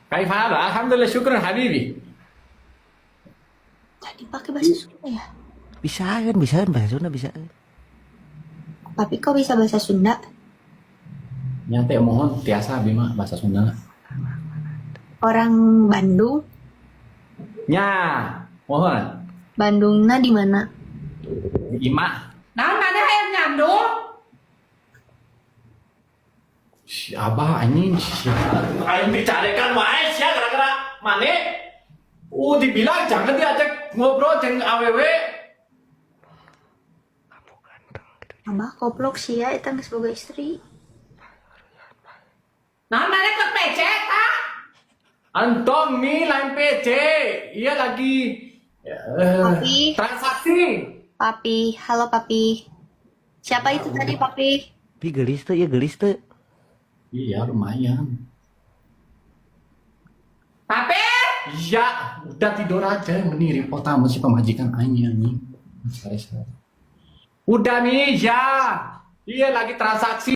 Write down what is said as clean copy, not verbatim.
كيف حالك؟ الحمد لله، شكرا حبيبي. Tadi pakai bahasa Sunda ya? Bisa kan, bisa kan bahasa Sunda bisa. Papi kok bisa bahasa Sunda? Nya teh mohon tiasa abi mah bahasa Sunda. Orang Bandung? Nya, mohon. Bandungnya di mana? Di imah. Naon maneh hayang nyandung? Si Abah anjing si aing dicarekan wae sia gara-gara maneh. Dibilang jangan diajak ngobrol jeung awewe. Kamu ganteng gitu. Abah koplok sih ya, eta geus boga istri. Naon maneh ke PC tah? Entong mi lain PC. Iya lagi Papi. Transaksi. Papi, halo Papi. Siapa itu tadi, Papi? Pi, gelis tuh, ya gelis tuh. Iya lumayan. Papi? Iya, udah tidur aja mending repot sama si pamajikan aing anjing. Sorry, sorry. Udah nih, ya. Iya lagi transaksi.